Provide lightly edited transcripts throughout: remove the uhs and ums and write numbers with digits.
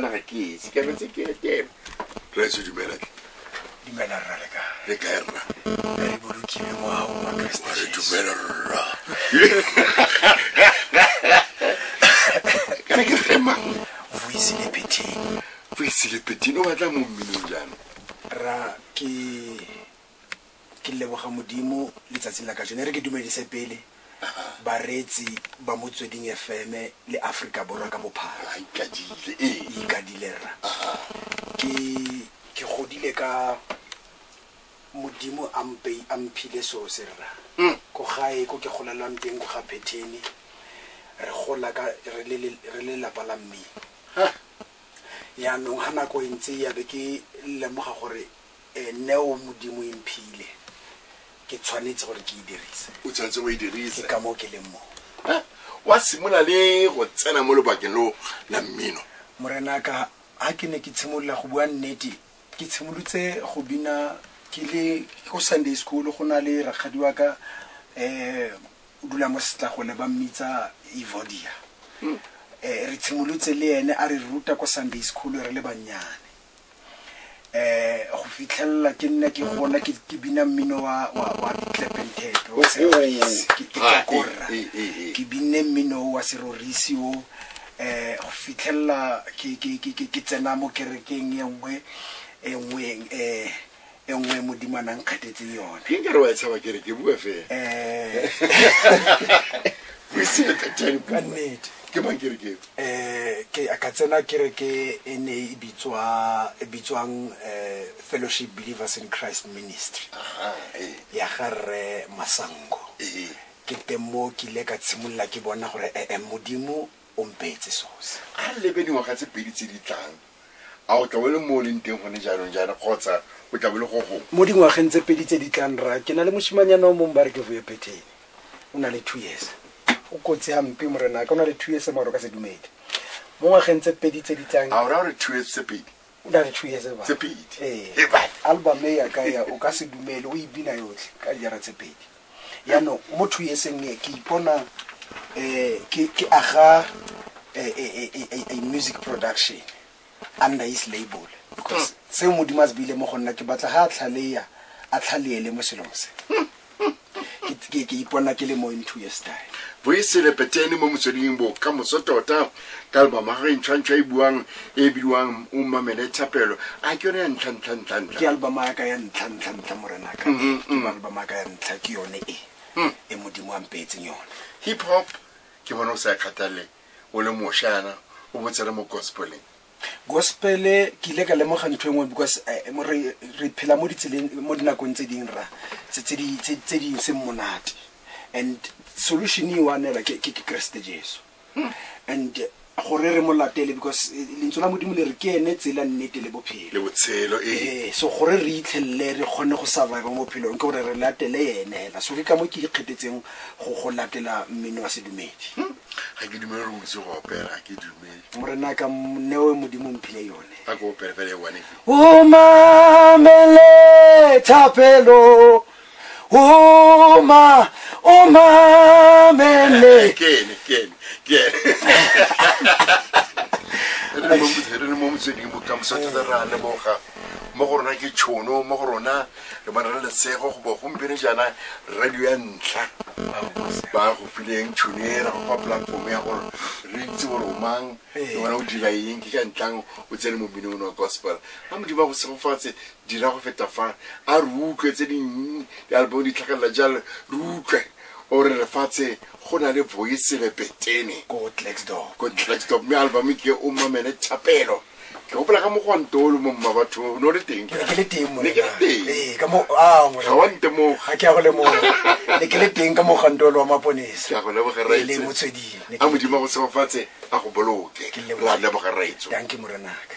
Ga ke ise ke betse ke etela. Rraetsho, dumela tle. Dumela rra, le kae? Le kae, rra? Re bolokile moago wa Kriste Re Jesu. Dumela rra. Kana ke rre mang? Voisile Phetheni. Voisile Phetheni, o batla mo mminong jaanong? Rra, ke leboga Modimo letsatsing la kajeno. E re ke dumedise pele bareetsi ba Motsweding FM le Aforika Borwa ka bophara. A ikadile, ee. Ikadile rra. Ke godile ka Modimo a mpe a mphile so se rra. Ko gae ko ke golelang teng ko ga Phetheni, re gola ka re le lapa la mmino. Yaanong ga nako e ntse ya be ke lemoga gore neo Modimo e mphile, ke tshwanetse gore ke e dirise. O tshwanetse go e dirise. Ke ka moo ke leng mo. Ha? Wa simolola le go tsena mo lobakeng lo la mmino? Morenaka, ha ke ne ke tshimolola, go bua nnete, ke tshimolotse go bina ke le ko Sunday school. Go na le rakgadi wa ka, o dula mo Setlagole, ba mmitsa Evodia. Re tshimolotse le ene a re ruta ko Sunday school re le bannyane, go fitlhelela ke nna ke gola ke bina mmino wa di-clap and tap wa serorisi. Ke tswa ko rra. Ke binne mmino wa serorisi o, go fitlhelela ke tsena mo kerekeng e nngwe e nngwe e nngwe Modimo a nang nkgethetseng yone. Ke nkare wa e tshaba kereke, bua fela. Voisile Phetheni, Ka nnete. Ke mang kereke? Ke ka tsena kereke e ne e bitswa e bitswang Fellowship Believers in Christ Ministry ya ga rre Masango. Ke teng mo ke ile ka tshimolola ke bona gore Modimo o mpeetse sose. A re lebe dingwaga tse pedi tse di tlang, a o tla bo le mo o leng teng gone jaanong jaana kgotsa o tla bo le go gongwe? Mo dingwageng tse pedi tse di tlang rra, ke na le moshimanyana o mongwe ba re ke Vuyo Phetheni, o na le 2 years. O kotsi hampe morenaka, o na le 2 years mare o ka se dumele. Mo ngwageng tse pedi tse di tlang. A o raya gore 2 years tse pedi? O na le 2 years ba. Tse pedi? Ee. E ba. Album e ya ka ya o ka se dumele, o e bina yotlhe ka dijara tse pedi. Yaanong mo 2 yearseng e ke ipona ke aga a music production under his label, because seo Modimo a se beile mo go nna, ke batla ga a tlhaleya a tlhaleele mo selong se. Ke ipona ke le mo in 2 years time. Voisile Phetheni mo Motsweding Bokamoso tota ka album ya gagwe e ntšhwa-ntšhwa e buang e bidiwang O Mamele Thapelo. A ke yone ya ntlha ntlha ntlha ntlha? Ke album ya ka ya ntlha ntlha ntlha, morenaka. Ke album ya ka ya ntlha, ke yone e e Modimo a mpeetseng yone. Hip hop ke bona o sa e kgathalle o le mošana, o botsere mo gospeleng. Gospel, ke ile ka lemoga ntho e nngwe because re phela mo ditseleng mo dinakong tse ding ra tse di seng monate, and solution e one hela ke Kreste Jesu, and gore re mo latele, because lentswe la Modimo le re ke ene tsela, nnete le bophelo. Le botshelo, ee. So gore re itlhelele re kgone go survive mo bophelong ke gore re latele ene hela. So ke ka mo ke ikgethetseng go latela mmino wa sedumedi. Ga ke dumele gore o itse go opela, ga ke dumele. Morenaka, neo e Modimo mphile yone. A ke opele fela e one efe. O mamele thapelo, o mamele. Ke ene, ke ene, ke ene. Re le mo Motsweding Bokamoso tota, re a leboga. Mo go rona ke tšhono, mo go rona re bona re lesego go bo gompieno jaana radio ya ntlha ba go fileng tšhono e ra go fa platform ya gore re itse gore o mang le wena o dira eng, ke ka ntlang o tsene mo mminong wa gospel. A Modimo a go segofatse, dira go feta fa, a re utlwe tse dingwe di-album di tlhagelela jalo, re utlwe ore lefatshe go na le Voisile Phetheni. Ko Klerksdorp. Ko Klerksdorp, mme album ke O Mamele Thapelo. Ke gopola ka mogwantolo mo mma batho o ne o le teng. Ke ne ke le teng. Ne ke le teng. Ee, ka mo a Ga wa ntemoga. Ga ke a go lemoga, ne ke le teng ka mogantolo wa maponesa. Ke a go leboga. E le Raitse. Motsweding. Ne ke A le Modimo a go segofatse, a go boloke. Ke Re a leboga. leboga, raitso. Dankie, morenaka.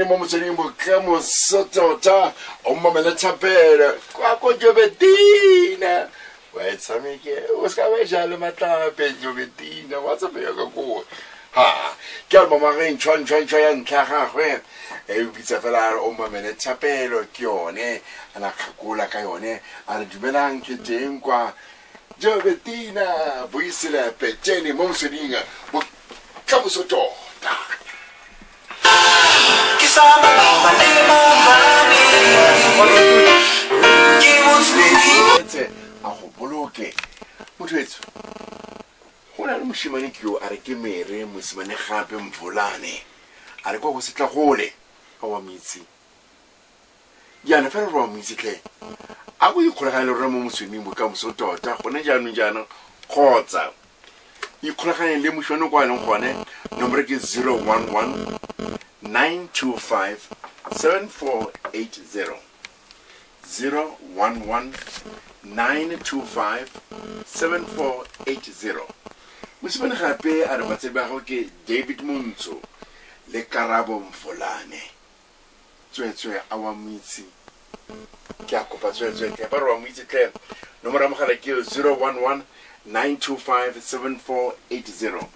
Mo motsweding bokamoso tota o mamela thapelo kwa ko Jobetina wa e tshameke o se ka ba jalo matlape Jobetina wa tshameka ka koo ha ke album ya gagwe ntšhwa ya ntlha gagwe e bitsa fela a re o mamele thapelo ke yone a na kgakola ka yone a re dumelang ke teng kwa Jobetina Boisela Petene mo motsweding bokamoso tota. A go boloke motho etso go na le moshimane ke yo a re ke mere mosimane gape mvolane a re kwa go setla gole ka wa metsi jaana fela re wa metsi tlhe a go ikgolagane le rona mo motsweding bokamoso tota gone jaanong jaana kgotsa ikgolagane le moshimane kwa a leng gone nomoro ke 011 925 7480 011 925 7480. Mosimane gape a re batsadi ba gago ke David Montsho le Karabo Mfolane. Tsweetswe a wa moitse ke a kopa tsweetswe tle ba re wa moitse tle nomoro ya mogala ke 011 925 7480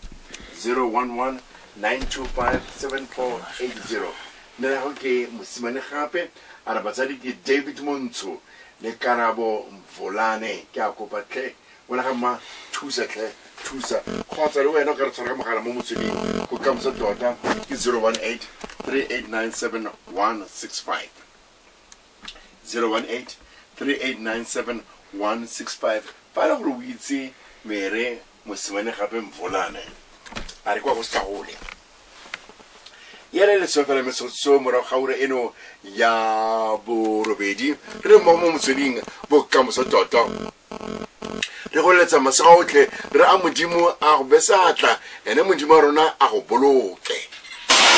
011 925 7480. Nna gago ke mosimane gape a re batsadi ke David Montsho le Karabo Mvolane ke a kopa tlhe wena ga mma thusa tlhe thusa kgotsa le wena o ka re tshwara ka mogala mo motsweding go kamoso tota ke 018 3897 165 018 3897 165 fa e le gore o itse mere mosimane gape Mvolane a re kwa go setla yele le sofela metsotso morago ga ura eno ya borobedi re mmogo mo motsweding bokamoso tota re go letsa masego otlhe re a modimo a go besatla ene modimo wa rona a go boloke.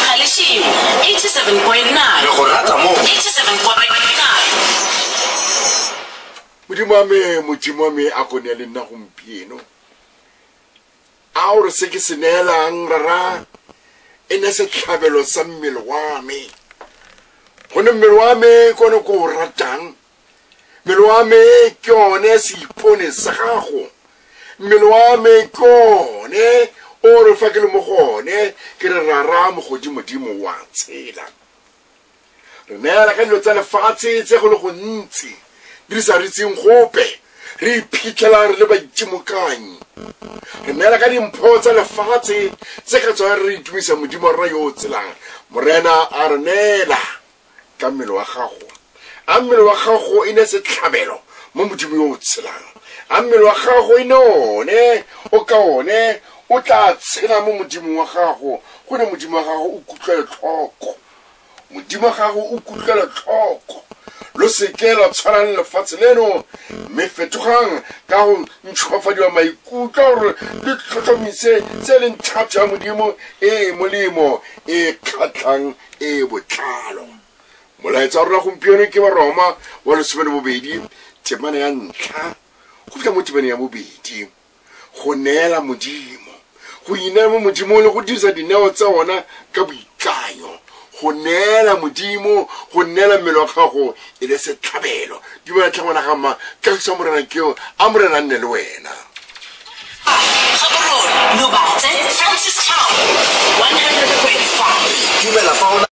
Galeshimo 87.9 re go rata mo 87.9. Modimo wa me a go ne le nna gompieno a o re se ke se neelang rara e ne setlhabelo sa mmele wa me gonne mmele wa me ke one ko o ratang mmele wa me ke one seipone sa gago mmele wa me ke one o re fa ke le mo go one ke re rara mogodimodimo wa tshela re neela ka dilo tsa lefatshe tse go le gontsi di re sa re itseng gope re iphitlhela re le baitimokanyi re neela ka dimpho tsa lefatshe tse ka tsona re itumisa modimo wa rona yo o tselang morena a re neela ka mmele wa gago a mmele wa gago e ne setlhabelo mo modimo yo o tshelang a mmele wa gago e ne one o ka one o tla tshela mo modimo wa gago gone modimo wa gago o kutlwele tlhoko modimo wa gago o kutlwele tlhoko lo seke la tshwana le lefatshe leno mme fetogang ka go ntšhwafadiwa maikutlo gore le tlhotlhomise tse leng thato ya modimo e e molemo e kgatlhang e botlalo. Molaetsa wa rona gompieno ke wa Roma wa 12 temana ya ntlha go fitlha mo temaneng ya bobedi go neela modimo go ineela mo modimong le go dirisa dineo tsa ona ka boikanyo go neela modimo go neela mmele wa gago e le setlhabelo dumela tlhe ngwana ga mma kagiso morena keo a morena nne le wena. Gaborone, Lobatse, Francistown, 100.5. Dumela fa o